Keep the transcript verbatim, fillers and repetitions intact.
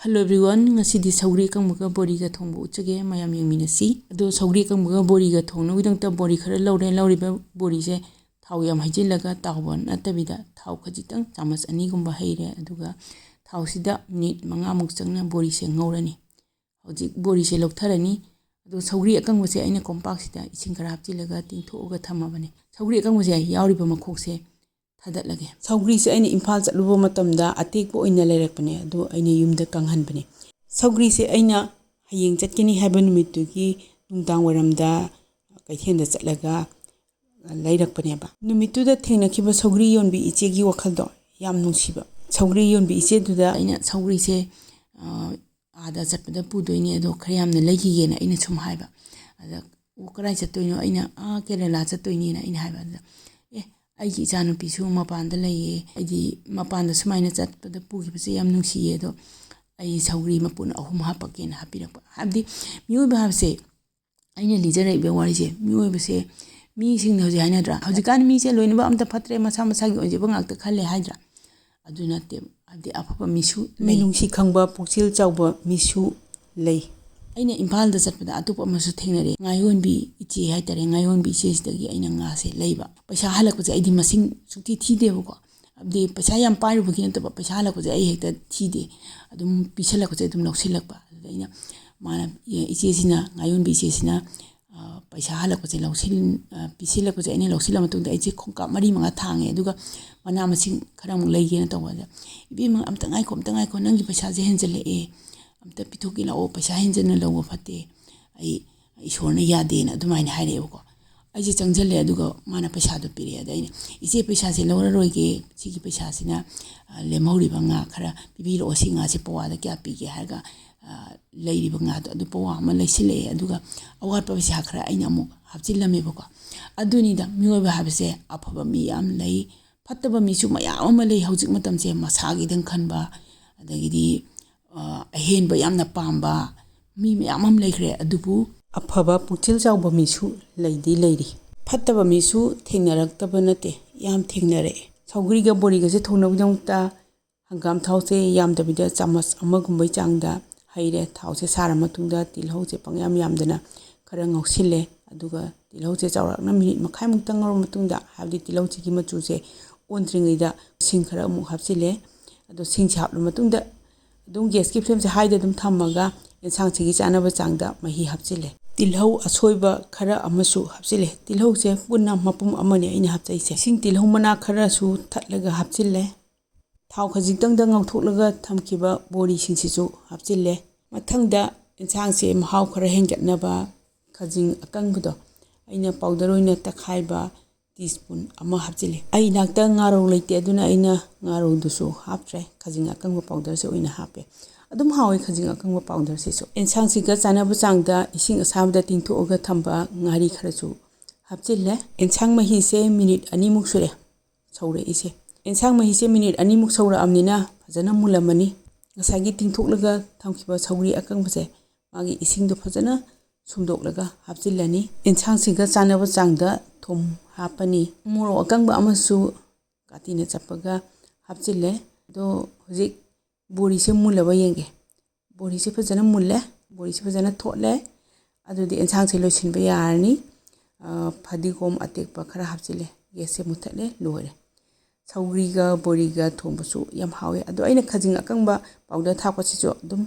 Hello everyone, ꯉꯁꯤꯗꯤ ꯁꯧꯒ꯭ꯔꯤ ꯑꯀꯪꯕꯒ ꯕꯣꯔꯤꯒ ꯊꯣꯡꯕ ꯎꯠꯆꯒꯦ, ꯃꯌꯥꯝ ꯌꯦꯡꯃꯤꯟꯅꯁꯤ꯫ ꯑꯗꯣ ꯁꯧꯒ꯭ꯔꯤ ꯑꯀꯪꯕꯒ ꯕꯣꯔꯤꯒ ꯊꯣꯡꯅꯕꯒꯤꯗꯃꯛꯇ ꯕꯣꯔꯤ ꯈꯔ ꯂꯧꯔꯦ꯫ ꯂꯧꯔꯤꯕ ꯕꯣꯔꯤꯁꯦ ꯊꯥꯎ ꯌꯥꯝ ꯍꯩꯖꯤꯜꯂꯒ ꯇꯥꯎꯕ ꯅꯠꯇꯕꯤꯗ ꯊꯥꯎ ꯈꯖꯤꯛꯇꯪ ꯆꯥꯃꯁ ꯑꯅꯤꯒꯨꯝꯕ ꯍꯩꯔꯦ꯫ ꯑꯗꯨꯒ ꯊꯥꯎꯁꯤꯗ ꯃꯤꯅꯤꯠ ꯃꯉꯥꯃꯨꯛ ꯆꯪꯅ ꯕꯣꯔꯤꯁꯦ ꯉꯧꯔꯅꯤ꯫ ꯍꯧꯖꯤꯛ ꯕꯣꯔꯤꯁꯦ ꯂꯧꯊꯔꯅꯤ꯫ ꯑꯗꯣ ꯁꯧꯒ꯭ꯔꯤ ꯑꯀꯪꯕꯁꯦ ꯑꯩꯅ ꯀꯣꯝꯄꯥꯛꯁꯤꯗ ꯏꯁꯤꯡ ꯈꯔ ꯍꯥꯞꯆꯤꯜꯂꯒ ꯇꯤꯡꯊꯣꯛꯑꯒ ꯊꯝꯃꯕꯅꯦ꯫ ꯁꯧꯒ꯭ꯔꯤ ꯑꯀꯪꯕꯁꯦ ꯌꯥꯎꯔꯤꯕ ꯃꯈꯣꯛꯁꯦ ꯊꯥꯗꯠꯂꯒꯦ꯫ ꯁꯧꯒ꯭ꯔꯤꯁꯦ ꯑꯩꯅ ꯏꯝꯐꯥꯜ ꯆꯠꯂꯨꯕ ꯃꯇꯝꯗ ꯑꯇꯦꯛꯄ ꯑꯣꯏꯅ ꯂꯩꯔꯛꯄꯅꯦ, ꯑꯗꯨ ꯑꯩꯅ ꯌꯨꯝꯗ ꯀꯪꯍꯟꯕꯅꯦ꯫ ꯁꯧꯒ꯭ꯔꯤꯁꯦ ꯑꯩꯅ ꯍꯌꯦꯡ ꯆꯠꯀꯅꯤ ꯍꯥꯏꯕ ꯅꯨꯃꯤꯠꯇꯨꯒꯤ ꯅꯨꯡꯗꯥꯡ ꯋꯥꯏꯔꯝꯗ ꯀꯩꯊꯦꯜꯗ ꯆꯠꯂꯒ ꯂꯩꯔꯛꯄꯅꯦꯕ꯫ ꯅꯨꯃꯤꯠꯇꯨꯗ ꯊꯦꯡꯅꯈꯤꯕ ꯁꯧꯒ꯭ꯔꯤ ꯌꯣꯟꯕꯤ ꯏꯆꯦꯒꯤ ꯋꯥꯈꯜꯗꯣ ꯌꯥꯝ ꯅꯨꯡꯁꯤꯕ꯫ ꯁꯧꯒ꯭ꯔꯤ ꯌꯣꯟꯕꯤ ꯏꯆꯦꯗꯨꯗ ꯑꯩꯅ ꯁꯧꯒ꯭ꯔꯤꯁꯦ, ꯑ, "ꯑꯥꯗ ꯆꯠꯄꯗ ꯄꯨꯗꯣꯏꯅꯦ, ꯑꯗꯣ ꯈꯔ ꯌꯥꯝꯅ ꯂꯩꯈꯤꯒꯦꯅ" ꯑꯩꯅ ꯁꯨꯝ ꯍꯥꯏꯕ꯫ ꯑꯗ, "ꯑꯣ, ꯀꯗꯥꯏ ꯆꯠꯇꯣꯏꯅꯣ?" ꯑꯩꯅ, "ꯑꯥ, ꯀꯦꯔꯦꯂꯥ ꯆꯠꯇꯣꯏꯅꯦꯅ" ꯑꯩꯅ ꯍꯥꯏꯕ꯫ ꯑꯗꯨꯗ, "ꯑꯦ, ꯑꯩꯒꯤ ꯏꯆꯥꯅꯨꯄꯤꯁꯨ ꯃꯄꯥꯟꯗ ꯂꯩꯌꯦ, ꯑꯩꯗꯤ ꯃꯄꯥꯟꯗ ꯁꯨꯃꯥꯏꯅ ꯆꯠꯄꯗ ꯄꯨꯈꯤꯕꯁꯦ ꯌꯥꯝ ꯅꯨꯡꯁꯤꯌꯦ, ꯑꯗꯣ ꯑꯩ ꯁꯧꯒ꯭ꯔꯤ ꯃꯄꯨꯟ ꯑꯍꯨꯝ ꯍꯥꯞꯄꯛꯀꯦꯅ" ꯍꯥꯞꯄꯤꯔꯛꯄ꯫ ꯍꯥꯏꯕꯗꯤ ꯃꯤꯑꯣꯏꯕ ꯍꯥꯏꯕꯁꯦ, ꯑꯩꯅ ꯂꯤꯖꯔꯛꯏꯕ ꯋꯥꯔꯤꯁꯦ, ꯃꯤꯑꯣꯏꯕꯁꯦ, ꯃꯤꯁꯤꯡꯅ ꯍꯧꯖꯤꯛ ꯍꯥꯏꯅꯗ꯭ꯔꯥ, "ꯍꯧꯖꯤꯛꯀꯥꯟ ꯃꯤꯁꯦ ꯂꯣꯏꯅꯃꯛ ꯑꯝꯇ ꯐꯠꯇ꯭ꯔꯦ, ꯃꯁꯥ ꯃꯁꯥꯒꯤ ꯑꯣꯏꯖꯕ ꯉꯥꯛꯇ ꯈꯜꯂꯦ" ꯍꯥꯏꯗ꯭ꯔꯥ? ꯑꯗꯨ ꯅꯠꯇꯦꯕ꯫ ꯍꯥꯏꯕꯗꯤ ꯑꯐꯕ ꯃꯤꯁꯨ ꯂꯩ꯫ ꯃꯤꯅꯨꯡꯁꯤ ꯈꯪꯕ, ꯄꯨꯛꯆꯦꯜ ꯆꯥꯎꯕ ꯃꯤꯁꯨ ꯂꯩ꯫ ꯑꯩꯅ ꯏꯝꯐꯥꯜꯗ ꯆꯠꯄꯗ ꯑꯇꯣꯞꯄ ꯑꯃꯁꯨ ꯊꯦꯡꯅꯔꯦ꯫ ꯉꯥꯌꯣꯟꯕꯤ ꯏꯆꯦ ꯍꯥꯏꯇꯥꯔꯦ, ꯉꯥꯌꯣꯟꯕꯤ ꯏꯆꯦꯁꯤꯗꯒꯤ ꯑꯩꯅ ꯉꯥꯁꯦ ꯂꯩꯕ꯫ ꯄꯩꯁꯥ ꯍꯜꯂꯛꯄꯁꯦ ꯑꯩꯗꯤ ꯃꯁꯤꯡ ꯁꯨꯛꯊꯤ ꯊꯤꯗꯦꯕꯀꯣ꯫ ꯍꯥꯏꯕꯗꯤ ꯄꯩꯁꯥ ꯌꯥꯝ ꯄꯥꯏꯔꯨꯕꯒꯤ ꯅꯠꯇꯕ, ꯄꯩꯁꯥ ꯍꯜꯂꯛꯄꯁꯦ ꯑꯩ ꯍꯦꯛꯇ ꯊꯤꯗꯦ꯫ ꯑꯗꯨꯝ ꯄꯤꯁꯜꯂꯛꯄꯁꯦ ꯑꯗꯨꯝ ꯂꯧꯁꯤꯜꯂꯛꯄ꯫ ꯑꯗꯨꯗ ꯑꯩꯅ, ꯃꯥꯅ, ꯏꯆꯦꯁꯤꯅ, ꯉꯥꯌꯣꯟꯕꯤ ꯏꯆꯦꯁꯤꯅ, ꯑ, ꯄꯩꯁꯥ ꯍꯜꯂꯛꯄꯁꯦ ꯂꯧꯁꯤꯜ-, ꯑ, ꯄꯤꯁꯤꯜꯂꯛꯄꯁꯦ ꯑꯩꯅ ꯂꯧꯁꯤꯜꯂ ꯃꯇꯨꯡꯗ ꯑꯩꯁꯦ ꯈꯣꯡꯀꯥꯞ ꯃꯔꯤ ꯃꯉꯥ ꯊꯥꯡꯉꯦ꯫ ꯑꯗꯨꯒ ꯃꯅꯥ ꯃꯁꯤꯡ ꯈꯔ ꯑꯃꯨꯛ ꯂꯩꯒꯦꯅ ꯇꯧꯕꯗ, "ꯏꯕꯦꯝꯃ, ꯑꯝꯇ ꯉꯥꯏꯈꯣ, ꯑꯝꯇ ꯉꯥꯏꯈꯣ, ꯅꯪꯒꯤ ꯄꯩꯁꯥꯁꯦ ꯍꯦꯟꯖꯜꯂꯛꯑꯦ, ꯑꯝꯇ ꯄꯤꯊꯣꯛꯀꯦ ꯂꯥꯛꯑꯣ, ꯄꯩꯁꯥ ꯍꯦꯟꯖꯟꯅ ꯂꯧꯕ ꯐꯠꯇꯦ, ꯑꯩ ꯏꯁꯣꯔꯅ ꯌꯥꯗꯦꯅ" ꯑꯗꯨꯃꯥꯏꯅ ꯍꯥꯏꯔꯛꯑꯦꯕꯀꯣ꯫ ꯑꯩꯁꯦ ꯆꯪꯁꯤꯜꯂꯦ, ꯑꯗꯨꯒ ꯃꯥꯅ ꯄꯩꯁꯥꯗꯣ ꯄꯤꯔꯛꯑꯦ꯫ ꯑꯗ ꯑꯩꯅ, "ꯏꯆꯦ, ꯄꯩꯁꯥꯁꯦ ꯂꯧꯔꯔꯣꯏꯒꯦ, ꯁꯤꯒꯤ ꯄꯩꯁꯥꯁꯤꯅ, ꯑ, ꯂꯦꯝꯍꯧꯔꯤꯕ ꯉꯥ ꯈꯔ ꯄꯤꯕꯤꯔꯛꯑꯣ, ꯁꯤ ꯉꯥꯁꯦ ꯄꯋꯥꯗ ꯀꯌꯥ ꯄꯤꯒꯦ?" ꯍꯥꯏꯔꯒ, ꯑ, ꯂꯩꯔꯤꯕ ꯉꯥꯗꯣ ꯑꯗꯨ ꯄꯋꯥ ꯑꯃ ꯂꯩꯁꯤꯜꯂꯛꯑꯦ꯫ ꯑꯗꯨꯒ ꯑꯋꯥꯠꯄ ꯄꯩꯁꯥ ꯈꯔ ꯑꯩꯅ ꯑꯃꯨꯛ ꯍꯥꯞꯆꯤꯜꯂꯝꯃꯦꯕꯀꯣ꯫ ꯑꯗꯨꯅꯤꯗ, ꯃꯤꯑꯣꯏꯕ ꯍꯥꯏꯕꯁꯦ ꯑꯐꯕ ꯃꯤ ꯌꯥꯝ ꯂꯩ, ꯐꯠꯇꯕ ꯃꯤꯁꯨ ꯃꯌꯥꯝ ꯑꯃ ꯂꯩ꯫ ꯍꯧꯖꯤꯛ ꯃꯇꯝꯁꯦ ꯃꯁꯥꯒꯤꯗꯪ ꯈꯟꯕ, ꯑꯗꯒꯤꯗꯤ, ꯑ, ꯑꯍꯦꯟꯕ ꯌꯥꯝꯅ ꯄꯥꯝꯕ ꯃꯤ ꯃꯌꯥꯝ ꯑꯃ ꯂꯩꯈ꯭ꯔꯦ꯫ ꯑꯗꯨꯕꯨ ꯑꯐꯕ ꯄꯨꯛꯆꯦꯜ ꯆꯥꯎꯕ ꯃꯤꯁꯨ ꯂꯩꯗꯤ ꯂꯩꯔꯤ꯫ ꯐꯠꯇꯕ ꯃꯤꯁꯨ ꯊꯦꯡꯅꯔꯛꯇꯕ ꯅꯠꯇꯦ, ꯌꯥꯝ ꯊꯦꯡꯅꯔꯛꯑꯦ꯫ ꯁꯧꯒ꯭ꯔꯤꯒ ꯕꯣꯔꯤꯒꯁꯦ ꯊꯣꯡꯅꯕꯒꯤꯗꯃꯛꯇ ꯍꯪꯒꯥꯝ ꯊꯥꯎꯁꯦ ꯌꯥꯝꯗꯕꯤꯗ ꯆꯥꯃꯁ ꯑꯃꯒꯨꯝꯕꯩ ꯆꯥꯡꯗ ꯍꯩꯔꯦ꯫ ꯊꯥꯎꯁꯦ ꯁꯥꯔ ꯃꯇꯨꯡꯗ ꯇꯤꯜꯍꯧꯁꯦ ꯄꯪꯌꯥꯝ ꯌꯥꯝꯗꯅ ꯈꯔ ꯉꯧꯁꯤꯜꯂꯦ꯫ ꯑꯗꯨꯒ ꯇꯤꯜꯍꯧꯁꯦ ꯆꯥꯎꯔꯥꯛꯅ ꯃꯤꯅꯤꯠ ꯃꯈꯥꯏꯃꯨꯛꯇꯪ ꯉꯧꯔ ꯃꯇꯨꯡꯗ, ꯍꯥꯏꯕꯗꯤ ꯇꯤꯜꯍꯧꯁꯤꯒꯤ ꯃꯆꯨꯁꯦ ꯑꯣꯟꯗ꯭ꯔꯤꯉꯩꯗ, ꯁꯤꯡ ꯈꯔ ꯑꯃꯨꯛ ꯍꯥꯞꯆꯤꯜꯂꯦ꯫ ꯑꯗꯣ ꯁꯤꯡꯁꯦ ꯍꯥꯞꯂ ꯃꯇꯨꯡꯗ ꯑꯗꯨꯝ ꯒ꯭ꯌꯥꯁꯀꯤ ꯐ꯭ꯂꯦꯝꯁꯦ ꯍꯥꯏꯗ ꯑꯗꯨꯝ ꯊꯝꯃꯒ ꯌꯦꯟꯁꯥꯡꯁꯤꯒꯤ ꯆꯥꯅꯕ ꯆꯥꯡꯗ ꯃꯍꯤ ꯍꯥꯞꯆꯤꯜꯂꯦ꯫ ꯇꯤꯜꯍꯧ ꯑꯁꯣꯏꯕ ꯈꯔ ꯑꯃꯁꯨ ꯍꯥꯞꯆꯤꯜꯂꯦ꯫ ꯇꯤꯜꯍꯧꯁꯦ ꯄꯨꯟꯅ ꯃꯄꯨꯝ ꯑꯃꯅꯦ ꯑꯩꯅ ꯍꯥꯞꯆꯩꯁꯦ꯫ ꯏꯁꯤꯡ ꯇꯤꯜꯍꯧ ꯃꯅꯥ ꯈꯔꯁꯨ ꯊꯠꯂꯒ ꯍꯥꯞꯆꯤꯜꯂꯦ꯫ ꯊꯥꯎ ꯈꯖꯤꯛꯇꯪꯗ ꯉꯧꯊꯣꯛꯂꯒ ꯊꯝꯈꯤꯕ ꯕꯣꯔꯤꯁꯤꯡꯁꯤꯁꯨ ꯍꯥꯞꯆꯤꯜꯂꯦ꯫ ꯃꯊꯪꯗ ꯌꯦꯟꯁꯥꯡꯁꯦ ꯃꯍꯥꯎ ꯈꯔ ꯍꯦꯟꯒꯠꯅꯕ ꯈꯖꯤꯡ ꯑꯀꯪꯕꯗꯣ ꯑꯩꯅ ꯄꯥꯎꯗꯔ ꯑꯣꯏꯅ ꯇꯛꯈꯥꯏꯕ ꯇꯤ ꯁ꯭ꯄꯨꯟ ꯑꯃ ꯍꯥꯞꯆꯤꯜꯂꯦ꯫ ꯑꯩ ꯏꯅꯥꯛꯇ ꯉꯥꯔꯧ ꯂꯩꯇꯦ, ꯑꯗꯨꯅ ꯑꯩꯅ ꯉꯥꯔꯧꯗꯨꯁꯨ ꯍꯥꯞꯇ꯭ꯔꯦ, ꯈꯖꯤꯡ ꯑꯀꯪꯕ ꯄꯥꯎꯗꯔꯁꯦ ꯑꯣꯏꯅ ꯍꯥꯞꯄꯦ꯫ ꯑꯗꯨꯝ ꯍꯥꯎꯋꯦ ꯈꯖꯤꯡ ꯑꯀꯪꯕ ꯄꯥꯎꯗꯔꯁꯤꯁꯨ꯫ ꯌꯦꯟꯁꯥꯡꯁꯤꯒ ꯆꯥꯟꯅꯕ ꯆꯥꯡꯗ ꯏꯁꯤꯡ ꯑꯁꯥꯕꯗ ꯇꯤꯡꯊꯣꯛꯑꯒ ꯊꯝꯕ ꯉꯥꯔꯤ ꯈꯔꯁꯨ ꯍꯥꯞꯆꯤꯜꯂꯦ꯫ ꯌꯦꯟꯁꯥꯡ ꯃꯍꯤꯁꯦ ꯃꯤꯅꯤꯠ ꯑꯅꯤꯃꯨꯛ ꯁꯨꯔꯦ ꯁꯧꯔꯛꯏꯁꯦ꯫ ꯌꯦꯟꯁꯥꯡ ꯃꯍꯤꯁꯦ ꯃꯤꯅꯤꯠ ꯑꯅꯤꯃꯨꯛ ꯁꯧꯔꯛꯑꯕꯅꯤꯅ ꯐꯖꯅ ꯃꯨꯜꯂꯝꯃꯅꯤ꯫ ꯉꯁꯥꯏꯒꯤ ꯇꯤꯡꯊꯣꯛꯂꯒ ꯊꯝꯈꯤꯕ ꯁꯧꯒ꯭ꯔꯤ ꯑꯀꯪꯕꯁꯦ, ꯃꯥꯒꯤ ꯏꯁꯤꯡꯗꯣ ꯐꯖꯅ ꯁꯨꯝꯗꯣꯛꯂꯒ ꯍꯥꯞꯆꯤꯜꯂꯅꯤ꯫ ꯌꯦꯟꯁꯥꯡꯁꯤꯒ ꯆꯥꯟꯅꯕ ꯆꯥꯡꯗ ꯊꯨꯝ ꯍꯥꯞꯄꯅꯤ꯫ ꯃꯣꯔꯣꯛ ꯑꯀꯪꯕ ꯑꯃꯁꯨ ꯀꯥꯇꯤꯅ ꯆꯞꯄꯒ ꯍꯥꯞꯆꯤꯜꯂꯦ꯫ ꯑꯗꯣ ꯍꯧꯖꯤꯛ ꯕꯣꯔꯤꯁꯦ ꯃꯨꯜꯂꯕ ꯌꯦꯡꯒꯦ꯫ ꯕꯣꯔꯤꯁꯦ ꯐꯖꯅ ꯃꯨꯜꯂꯦ꯫ ꯕꯣꯔꯤꯁꯦ ꯐꯖꯅ ꯊꯣꯠꯂꯦ꯫ ꯑꯗꯨꯗꯤ ꯌꯦꯟꯁꯥꯡꯁꯦ ꯂꯣꯏꯁꯤꯟꯕ ꯌꯥꯔꯅꯤ꯫ ꯑ, ꯐꯗꯤꯒꯣꯝ ꯑꯇꯦꯛꯄ ꯈꯔ ꯍꯥꯞꯆꯤꯜꯂꯦ꯫ ꯒ꯭ꯌꯥꯁꯁꯦ ꯃꯨꯊꯠꯂꯦ꯫ ꯂꯣꯏꯔꯦ꯫ ꯁꯧꯒ꯭ꯔꯤꯒ ꯕꯣꯔꯤꯒ ꯊꯣꯡꯕꯁꯨ ꯌꯥꯝ ꯍꯥꯎꯋꯦ꯫ ꯑꯗꯣ ꯑꯩꯅ ꯈꯖꯤꯡ ꯑꯀꯪꯕ ꯄꯥꯎꯗꯔ ꯊꯥꯛꯄꯁꯤꯁꯨ ꯑꯗꯨꯝ